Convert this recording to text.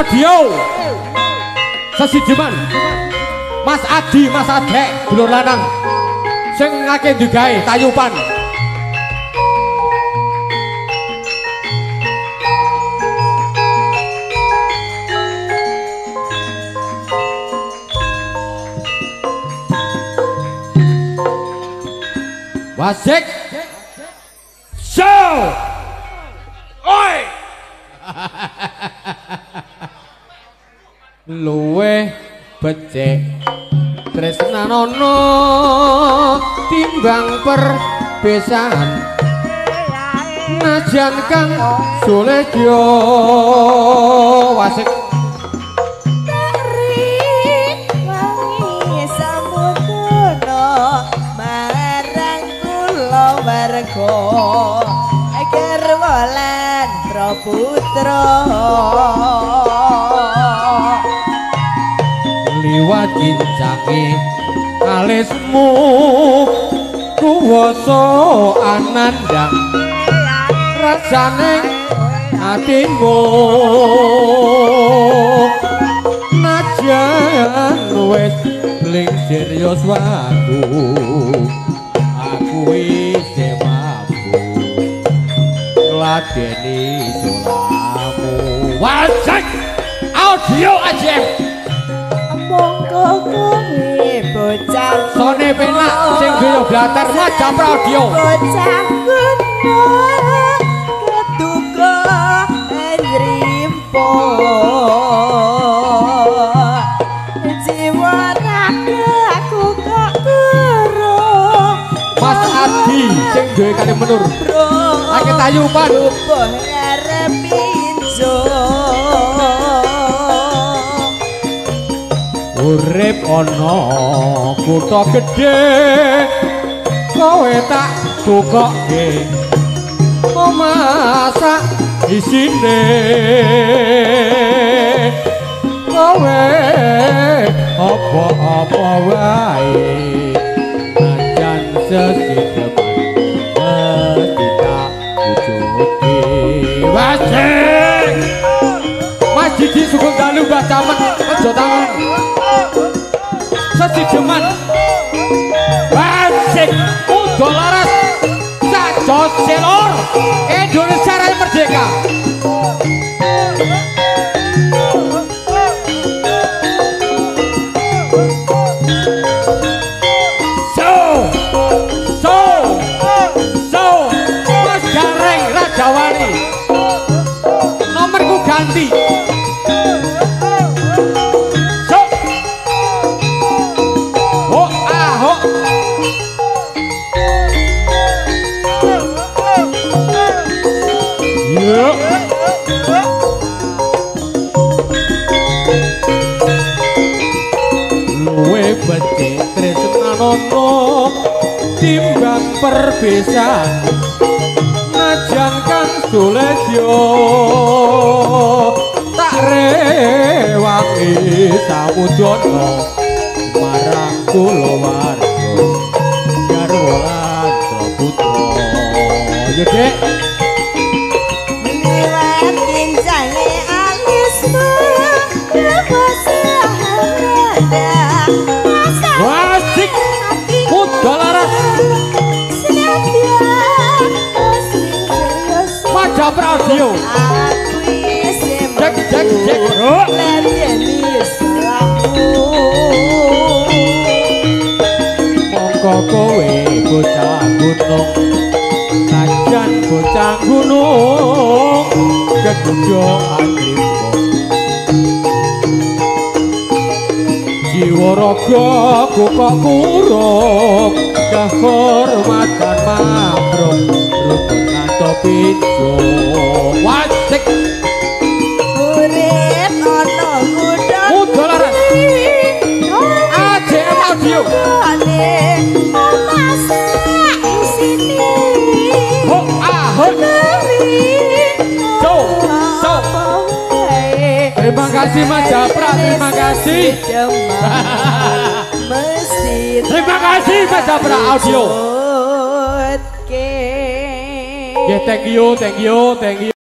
Audio Sesijeman Mas Adi, Mas Adek, dulur lanang sing akeh digawe tayupan. Wasik show. Oi. Luweh becik tresnanono timbang perbesan najan kang suledyo. Wasik garwa lan putra liwat kincange alismu kuwasa anandang rasane atimu najan wis bling serius waku aku isih mampu ngladeni sulamu. Wasik audio aja. Monggo kowe bocah sone penak sing duwe blater Majapra audio. Bocah gunung keduka nrimpo jiwa ragaku kok kero. Mas Adi sing duwe kali menur akeh tayupan rubuh ngarep injo. Urip ana kutha gedhe kowe tak tukokke memasak isine kowe apa-apa wae najan sesideman mesti tak wujudke. Wasik Mas Didi sugeng dalu Mbah Camat aja tangan sesideman. Wasik udo laras sak selor Indonesia Raya Merdeka. So so so Mas Gareng Rajawali nomorku ganti. Luwe becik tresnanono timbang perpisahan najan kang suledyo tak rewangi samudana marang kulawarga garwa lan putra. Yo Dek. Liwat kincange alismu Wasik udo laras Majapra audio. Cek cek cek. Mongko kowe bocah gunung najan bocah gunung kedudo antrimu jiwa raga kok kurung kehormatan mabrok rukun kanto pijo. Wasik urip ana kutha udo laras AJM audio. Ho ah ho. So so. Terima kasih Mas Japra, terima kasih. Terima kasih Mas Japra audio. Yeah, thank you, thank you, thank you.